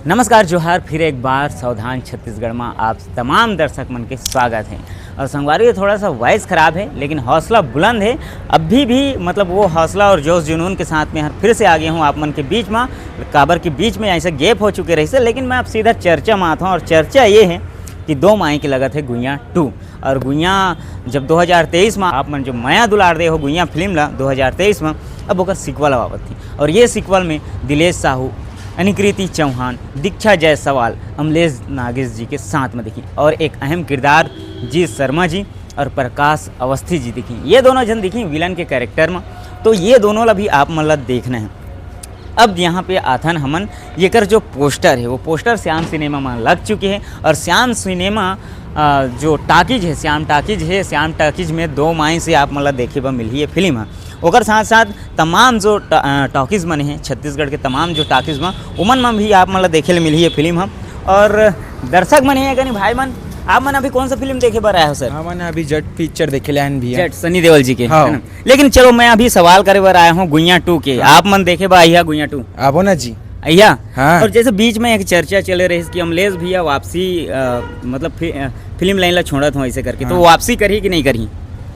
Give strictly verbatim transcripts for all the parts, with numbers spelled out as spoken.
नमस्कार, जोहार, फिर एक बार सावधान छत्तीसगढ़ में आप तमाम दर्शक मन के स्वागत है। और संगवारी, थोड़ा सा वॉइस खराब है, लेकिन हौसला बुलंद है। अभी भी, मतलब, वो हौसला और जोश जुनून के साथ में हर फिर से आ गया हूँ आप मन के बीच में। काबर के बीच में ऐसे गैप हो चुके रहिसे, लेकिन मैं अब सीधा चर्चा में आता हूँ। और चर्चा ये है कि दो माई के लगत है गुइया टू। और गुइया जब दो हज़ार तेईस में आप मन जो मया दुलार दे हो गुइया फिल्म ला दो हज़ार तेईस में, अब ओकर सीक्वल आवत थी। और ये सीक्वल में दिलेश साहू, अनिकृति चौहान, दीक्षा जायसवाल, अमलेश नागेश जी के साथ में दिखी और एक अहम किरदार जी शर्मा जी और प्रकाश अवस्थी जी दिखी। ये दोनों जन दिखी विलन के कैरेक्टर में। तो ये दोनों ला भी आप मन ला देखना है। अब यहाँ पे आथन हमन, येकर जो पोस्टर है, वो पोस्टर श्याम सिनेमा में लग चुके हैं। और श्याम सिनेमा, अ, जो टॉकीज है, श्याम टॉकीज है, श्याम टॉकीज में दो माई से आप मन ला देखे बर मिलही ये फिल्म है। ओकर साथ साथ तमाम जो ट-, अ, टॉकीज मन है छत्तीसगढ़ के, तमाम जो टॉकीज मन, उमन में भी आप मन ला देखे ले मिलही ये फिल्म है। और दर्शक मन है, यानी भाई मन, आप मन अभी कौन सा फिल्म देखे बर आए हो सर? हमन अभी जट पिक्चर देखे ले आन भैया। जट, सनी देओल जी के, हाँ। है ना? लेकिन चलो, मैं अभी सवाल करे बर आया हूँ गुइया टू के। हाँ। आप मन देखे बर आइहा गुइया टू? आबो ना जी। अइहा? हाँ। और जैसे बीच में एक चर्चा चले रही कि अमलेश भैया वापसी, अ, मतलब फि-, अ, फिल्म लाइन ला छोड़त हो ऐसे करके, तो हाँ। वापसी करही कि नहीं करही?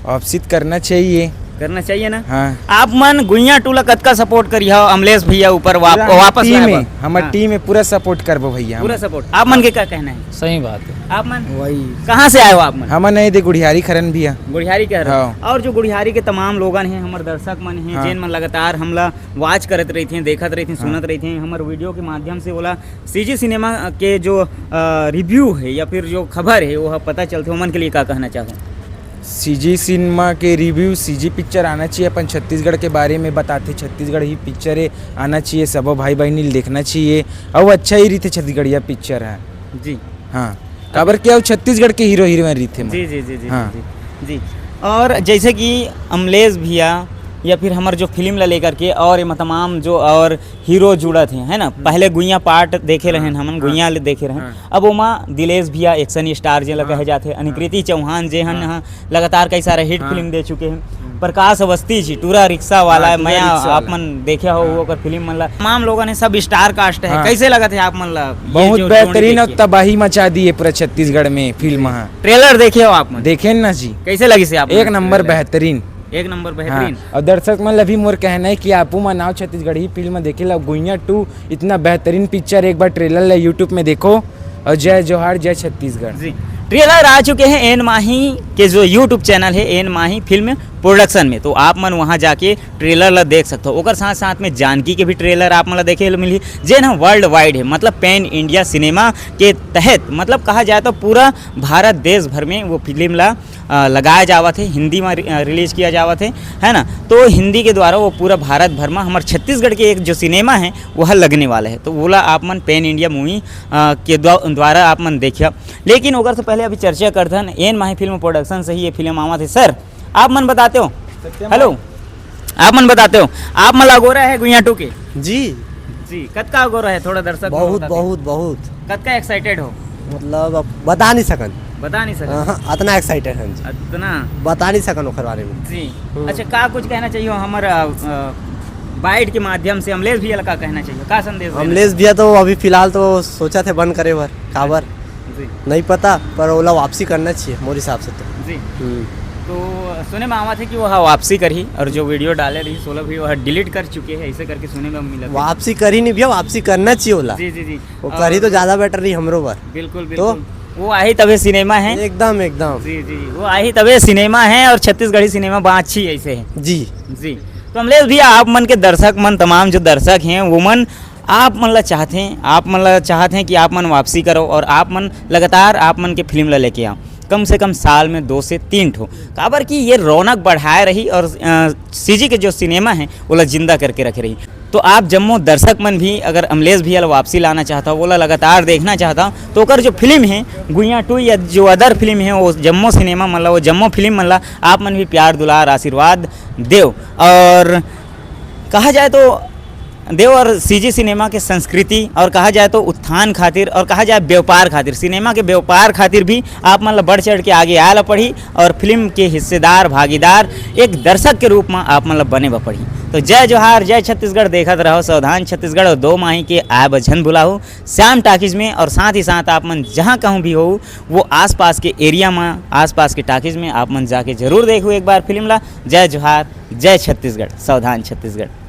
वापसी तो करना चाहिए। करना चाहिए ना? हाँ। आप मन गुइया टू ला कतका सपोर्ट करिहा अमलेश भैया ऊपर वाप-, पूरा हमर वापस टीम लाए है, बर? हमर हाँ। टीम है, पूरा सपोर्ट करबो भैया हम। पूरा सपोर्ट। आप मन के क्या कहना है? सही बात है। आप मन? वही। कहाँ से आए हो आप मन? हमन नहीं दे गुढ़ियारी खरन भैया। गुढ़ियारी के हरन। हाँ। और जो गुढ़ियारी के तमाम लोगन हैं, हमर दर्शक मन हैं, हाँ। जेन मन लगातार हमला वॉच करत रहिथे, देखत रहिथे, हाँ। सुनत रहिथे, हमर वीडियो के माध्यम से ओला सीजी सिनेमा के जो, अ, रिव्यू है या फिर जो खबर है, वो ह पता चलथे, ओमन के लिए का कहना चाहो? सीजी सिनेमा के रिव्यू, सीजी पिक्चर आना चाहिए, अपन छत्तीसगढ़ के बारे में बताथे, छत्तीसगढ़ ही पिक्चर है, आना चाहिए, सबो भाई बहिनी ल देखना चाहिए, अउ अच्छा ही रहिथे छत्तीसगढ़िया पिक्चर है। जी। हाँ, काबर के अउ छत्तीसगढ़ के हीरो हीरोइन रहिथे मन। जी, जी, जी, जी, हाँ। जी, जी। और जैसे कि अमलेश भैया या फिर हमर जो फिल्म ला लेकर के और एमा तमाम जो और हीरो जुड़त हे, है ना? हम्म। पहले गुइया पार्ट देखे हाँ, रहेन हमन, हाँ, गुइया ले देखे रहेन। हाँ। अब ओमा दिलेश भैया एक्शन स्टार जेला हाँ, कहे जाथे, हाँ, अनिकृति चौहान जे हन हाँ। ह लगातार कई सारा हिट हाँ। फिल्म दे चुके हैं। हम्म। प्रकाश अवस्थी जी, टूरा रिक्शा वाला, हाँ, है, टूरा मया, रिक्शा आप वाला। मन देखे हो हाँ। ओकर फिल्म मन ला। तमाम लोगन हे, सब स्टार कास्ट है। हाँ। कैसे लगत है आप मन ला ये बहुत जो बेहतरीन जोड़ी और देखिए? तबाही मचा दिए पूरा छत्तीसगढ़ में फिल्म जी। हा। ट्रेलर देखे हो आप मन? देखे ना जी। कैसे लगिस हे आप मन एक नंबर ट्रेलर? बेहतरीन। एक नंबर बेहतरीन। हाँ, और दर्शक मन ला भी मोर कहना है कि आपू मन आओ छत्तीसगढ़ी फिल्म देखे ला, गुइया टू इतना बेहतरीन पिक्चर, एक बार ट्रेलर ला YouTube में देखो। और जय जोहार, जय छत्तीसगढ़। जी, ट्रेलर आ चुके हैं एन माही के जो YouTube चैनल है एन माही फिल्म प्रोडक्शन में, तो आप मन वहाँ जाके ट्रेलर ला देख सकते हो। ओकर साथ साथ में जानकी के भी ट्रेलर आप मन ला देखे ला मिलही, जेन ह वर्ल्ड वाइड है, मतलब पैन इंडिया सिनेमा के तहत, मतलब कहा जाए तो पूरा भारत देश भर में वो फिल्म ला अ, लगाया जावत है, हिंदी में रि-, अ, रिलीज किया जावत है, है ना? तो हिंदी के द्वारा वो पूरा भारत भर में हमर छत्तीसगढ़ के एक जो सिनेमा है, वह लगने वाला है। तो वोला आप मन पैन इंडिया मूवी, अ, के द्वा-, द्वारा आप मन देखिए। लेकिन ओकर से पहले अभी चर्चा करथन एन माही फिल्म प्रोडक्शन से ही ये फिल्म आवत है। सर, आप मन बताते हो, सत्यम हेलो, भाई। आप मन बताते हो, आप मन ला अगोरा है गुइया टू के? जी। जी, कतका अगोरा है, थोड़ा दर्शक मन बहुत, बताते। बहुत, बहुत। कतका एक्साइटेड हो? मतलब, अब बता नहीं सकन। बता नहीं सकन? हाँ, अतना एक्साइटेड हन जी। अतना? बता नहीं सकन ओकर बारे में। जी। हम्म। अच्छा, का कुछ कहना चाहिए हमर, अ, अ, बाइट के माध्यम से अमलेश भैया ला का कहना चाहिए, का संदेश देना अमलेश चाहिए? भैया तो अभी फिलहाल तो सोचथे बंद करे बर, काबर? जी। नहीं पता, पर ओला वापसी करना चाहिए मोर हिसाब से तो। जी। हम्म। तो सुने में आवत है कि वो वापसी करही और जो वीडियो डाले रही, ओला भी वो डिलीट कर चुके हैं, ऐसे करके सुने में मिलत है। वापसी करही नहीं भैया, वापसी करना चाहिए ओला। जी, जी, जी। वो करही तो ज्यादा बेटर रही हमरो बर। बिल्कुल, तो? बिल्कुल। वो आही तभे सिनेमा है। एकदम, एकदम। जी, जी, वो आही तभे सिनेमा है और छत्तीसगढ़ी सिनेमा बाँचही ऐसे है। जी। जी। तो अमलेश भैया, आप मन के दर्शक मन, तमाम जो दर्शक हैं, वो मन आप मन ला चाहते हैं, आप मन ला चाहते हैं कि आप मन वापसी करो और आप मन लगातार आप मन के फिल्म ला लेके आओ, कम से कम साल में दो से तीन ठो, काबर कि ये रौनक बढ़ाए रही और, अ, सीजी के जो सिनेमा है, ओला जिंदा करके रखे रही। तो आप जम्मो दर्शक मन भी अगर अमलेश भैया ला वापसी लाना चाहता हो, ओला लगातार देखना चाहता हो, तो ओकर जो फिल्म है गुइया टू या जो अदर फिल्म है, वो जम्मो सिनेमा मन ला, वो जम्मो फिल्म मन ला आप मन भी प्यार, दुलार, आशीर्वाद देव। और कहा जाए तो देव और सीजी सिनेमा के संस्कृति और कहा जाए तो उत्थान खातिर और कहा जाए व्यापार खातिर, सिनेमा के व्यापार खातिर भी आप मन ला बढ़ चढ़ के आगे आए ला पड़ही और फिल्म के हिस्सेदार, भागीदार, एक दर्शक के रूप में आप मन ला बने बर पड़ही। तो जय जोहार, जय छत्तीसगढ़, देखत रहो सावधान छत्तीसगढ़ और दो माही के आय बर झन भुलाहू श्याम टाकीज में। और साथ ही साथ आप मन जहाँ कहूँ भी हो, वो आसपास के एरिया में, आसपास के टाकीज में आप मन जाके जरूर देखो एक बार फिल्म ला। जय जोहार, जय छत्तीसगढ़, सावधान छत्तीसगढ़।